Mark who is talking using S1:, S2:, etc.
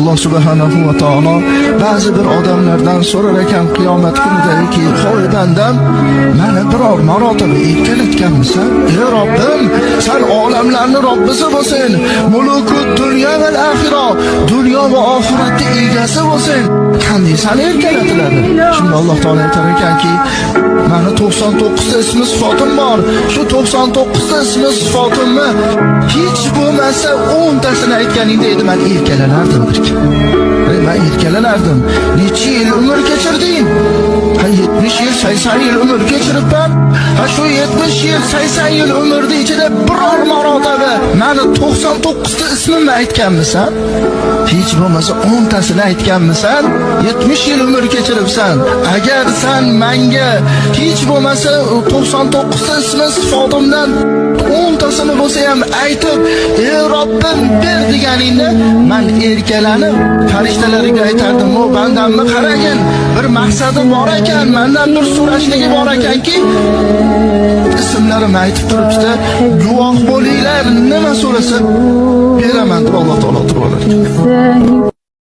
S1: Alloh subhanahu va taolo ba'zi bir odamlardan so'rar ekan qiyomat kunidaki, "Hoy bandam, mani biror marotaba erkalatganmisan?" "Ey Robbim, san olamlarni Robbisi bo'lsin, mulukut dunyo va oxirat, dunyo va oxiratni egasi bo'lsin. Qanday sani erkalatiladi?" Shunda Alloh taolo aytar ekanki, "Mani 99 ta ismi sifatim bor. Shu 99 ta ismi sifatimni hech bo'lmasa 10 tasini aytganingda edi men erkalanardim" derkan. Men erkalanardim. Necha yil umr kechirding? Ha, 70 yil, 80 yil umr kechiribman. Ha, shu 70 yil, 80 yil umrni ichida biror marotaba mani 99 ta ismimni aytganmisan? Hech bo'lmasa 10 tasini aytganmisan? 70 yil umr kechiribsan. Agar san menga hech bo'lmasa 99 ta ismi sifatimdan 10 tasini bo'lsa ham aytib, "Ey Robbim, ber" deganingda men erkalanib farishtalarga aytardim: "O bandamni qaragin, bir maqsadi bor ekan, mendan bir so'rashligi bor ekanki, ismlarimni aytib turibdi, guvoh bo'linglar, nima so'rasa beraman" deb Alloh taolo turib olar ekan.